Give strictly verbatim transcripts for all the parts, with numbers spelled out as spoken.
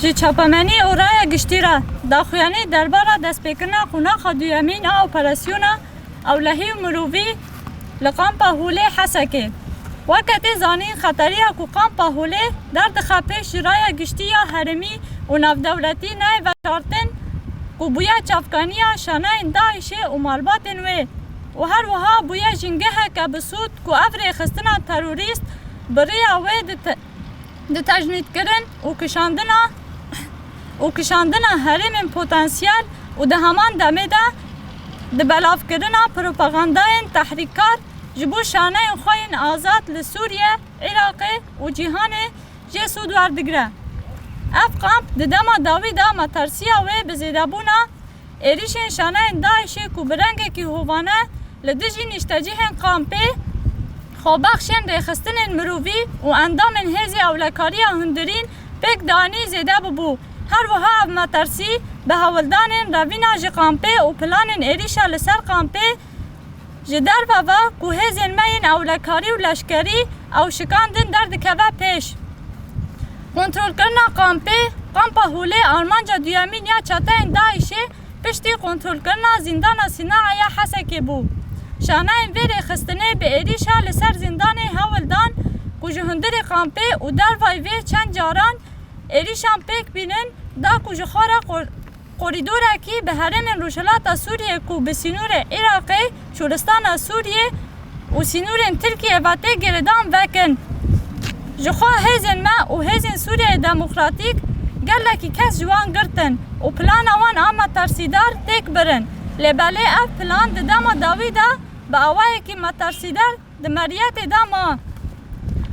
Ji çapemenî û raya giştî re daxuyanî derbara destpêkirina qonaxa duyemîn a operasyona ewlehî û mirovî li kampa Holê Hesekê. Weke tê zanîn, xeteriya ku kampa Holê derdixe pêş ji raya giştî ya herêmî û navdewletî nayê veşartin, ku bûye çavkaniya şaneyên DAIŞê û malbatên wê û her wiha bûye jîngeheke bi sûd ku ev rêxistina terorîst bi rêya wê di te-, di tecnîdkirin û kişandina û kişandina herêmên potensiyel û di heman demê de di belavkirina propagandayên tehrîkkar ji bo şaneyên xwe yên azad li Sûriye, Iraqê û cîhanê jê sûd werdigire. Ev kamp di dema dawî de metersiya wê bi zêdebûna êrîşên şaneyên DAIŞê ku bi rengekî hovane li dijî niştecihên kampê, xwebexşên rêxistinên mirovî û endamên hêzê ewlekariya hundirîn pêk danî zêde bibû. Her wiha ev metersî bi hewldanên revîna ji kampê û planên êrîşa li ser kampê ji derve ve ku hêzên me yên ewlekarî û leşkerî ew şikandin derdikeve pêş. Kontrolkirina kampê, kampa Holê armanca duyemîn ya çeteyên DAIŞê piştî kontrolkirina zîndana Sînaê ya Hesekê bû. Şaneyên vê rêxistinê bi êrîşa li ser zîndanê hewl dan ku ji hundirê kampê û dervayî vê çend caran êrîşan pêk bînin, da ku ji xwe re qor-, korîdorekî bi herêmên Rojhilata Sûriyê ku bi sînorê Iraqê, Şûristana Sûriyê û sînorên Tirkiyê ve tê girêdan vekin. Ji xwe hêzên me û hêzên Sûriyeyê Demokratîk gelekî kes ji wan girtin û plana wan a metersîdar têk birin. Lê belê ev plan di dema dawî de bi awayekî metersîdar di meriyetê de ma.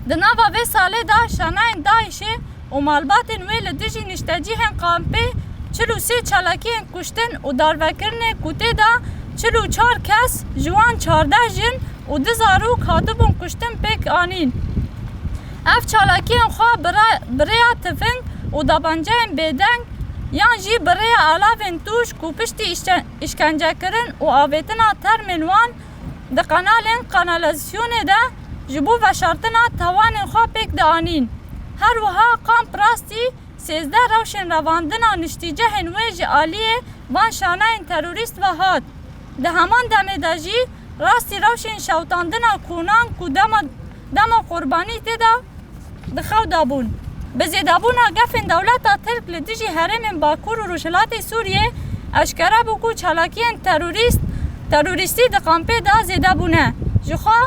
Di nava vê salê de şanayên DAIŞê û malbatên wê li dijî niştecihên kampê çil û sê çalakiyên kuştin û darvekirinê ku tê de çil û çar kes, ji wan çardeh jin û du zarok hatibûn kuştin, pêk anîn. Ev çalakiyên xwe bi re-, bi rêya tifing û dabanceyên bêdeng yan jî bi rêya alavên tûj ku piştî îşçe-, îşkencekirin û avêtina termên wan di qenalên kanalizasyonê de ji bo veşartina tawanên xwe pêk dianîn. Her wiha kamp rastî sêzdeh rewşên revandina niştîcehên wê ji aliyê van şaneyên terorîst ve hat. Di heman demê de jî rastî rewşên şewitandina konan ku dema, dema qurbanî tê de di xew de bûn. Bi zêdebûna gefên dewleta Tirk li dijî herêmên Bakur û Rojhilatê Sûriyê eşkere bû ku çalakiyên terorîst, terorîstî di kampê de zêde bûne. Ji xwe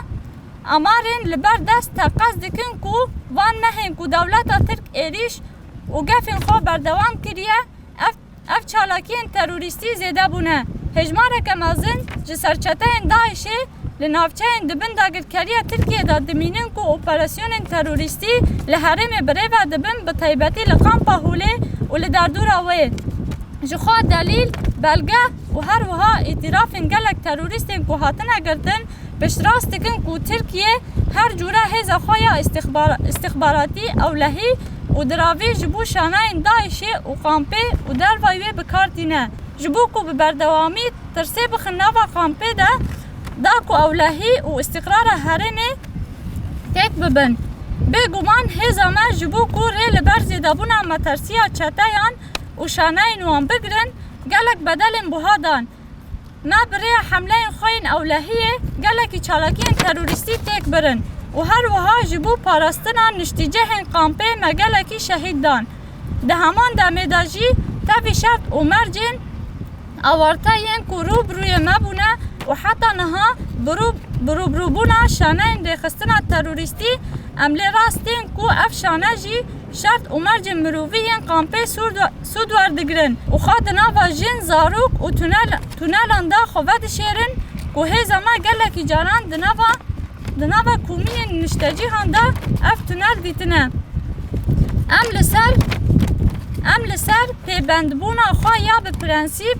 amarên li ber dest teqez dikin ku van mehên ku dewleta Tirk êrîş û gefên xwe berdewam kiriye, ev, ev çalakiyên terorîstî zêde bûne. Hejmareke mezin ji serçeteyên DAIŞê li navçeyên di bin dagirkeriya Tirkiyê de dimînin ku operasyonên terorîstî li herêmê birêve dibin, bi taybetî li kampa Holê û li derdora wê. Ji xwe delîl, belge û her wiha îtirafên gelek terorîstên ku hatine girtin, piştrast dikin ku Tirkiye her cûre hêza xwe ya îstixbar-, îstixbaratî, ewlehî û diravî ji bo şanayên DAIŞê û kampê û dervayî wê bi kar tîne, ji bo ku bi berdewamî tirsê bixin nava kampê de, da ku ewlehî û îstîqrara herêmê têk bibin. Bêguman hêza me ji bo ku rê li ber zêdebûna metersiya çeteyan û şaneyên wan bigirin, gelek bedelên buha dan. Me bi rêya hemleyên xwe yên ewlehiyê gelekî çalakiyên terorîstî têk birin û her wiha ji bo parastina niştîcehên kampê me gelekî şehîd dan. Di heman demê de jî tevî şert û mercên awarte yên ku rû bi rûyê me bûne û heta niha bi rû, bi rûbirûbûna şaneyên rêxistina terorîstî, em lê rast tên ku ev şane jî şert û mercên mirovî yên kampê sûd, sûd werdigirin û xwe di nava jin, zarok û tunel, tunelan de xwe vedişêrin ku hêza me gelekî caran di nava, di nava komiyên niştecîhan de ev tunel dîtine. Em li ser, em li ser pêbendbûna xwe ya bi prensîp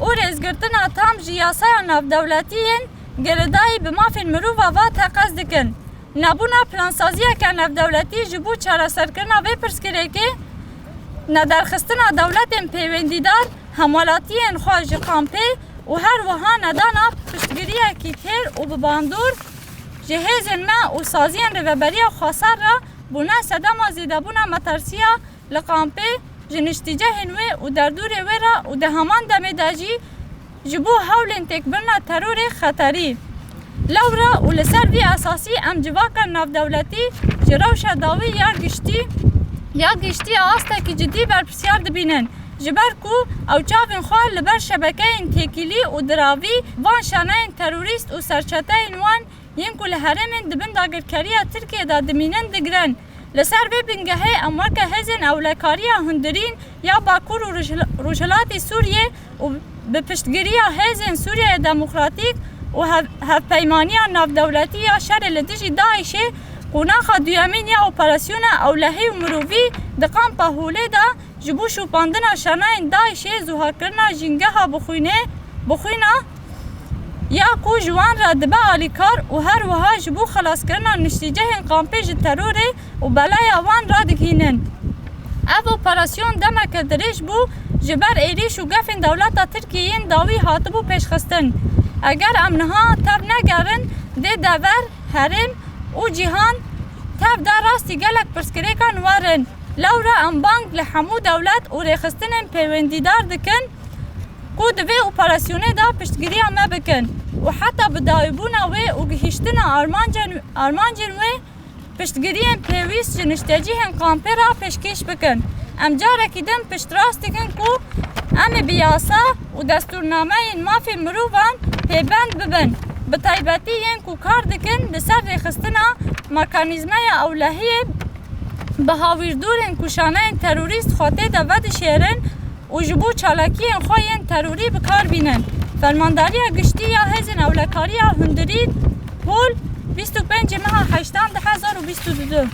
û rêzgirtina tam ji yasaya navdewletî yên girêdayî bi mafên mirova ve teqez dikin. Nebûna plansaziyeke navdewletî ji bo çareserkirina vê pirsgirêkê, nederxistina dewletên pêwendîdar hemwelatiyên xwe ji kampê û her wiha nedana piştgiriyekî têr û bi bandor ji hêzên me û saziyên Rêveberiya Xweser re bûne sedema zêdebûna metersiya li kampê, ji niştîcehên wê û derdûrê wê re û di heman demê de jî ji bo hewlên têkbirina terorê xeterî. Lewra û li ser vî esasî em civaka navdewletî ji rewşa dawî ya giştî, ya giştî astekî cidî berpirsiyar dibînin. Ji ber ku ew çavên xwe li ber şebekeyên têkilî û diravî van şaneyên terorîst û serçeteyên wan yên ku li herêmên di bin dagirkeriya Tirkiyê de dimînin digirin. Li ser vê bingehê em weke hêzên ewlekariya hundirîn ya Bakur û Roj-, Rojhilatê Sûriyê û bi piştgiriya hêzên Sûriyeyê Demokratîk û hev-, Hevpeymaniya Navdewletî ya Şerê li dijî DAIŞê qonaxa duyemîn ya operasyona ewlehî û mirovî di kampa Holê de ji bo şopandina şanayên DAIŞê, zuhakirina jîngeha bixwînê, bixwîna ya ku ji wan re dibe alîkar û her wiha ji bo xelaskirina niştîcehên kampê ji terorê û belaya wan radigihînin. Ev operasyon demeke dirêj bû, ji ber êrîş û gefên dewleta Tirkiyê yên dawî hatibû pêşxistin. Eger em niha tev negerin, dê dever, herêm û cîhan tev de rastî gelek pirsgirêkan werin. Lewra em bang li hemû dewlet û rêxistinên pêwendîdar dikin ku di vê operasyonê de piştgiriya me bikin û heta bi dawîbûna wê û gihîştina armancên, armancên wê piştgiriyên pêwîst ji niştecihên kampê re pêşkêş bikin. Em carekî din piştrast dikin ku em ê bi yasa û destûrnameyên mafê mirovan pêbend bibin, bi taybetî yên ku kar dikin li ser rêxistina mekanîzmeya ewlehiyê bi hawîrdorên ku şaneyên terorîst xwe tê de vedişêrin û ji bo çalakiyên xwe yên terorî bi kar bînin. Fermandariya Giştî ya Hêzên Ewlekariya Hundirî, Hol, bîst û pêncê meha heştan du hezar û bîst û du.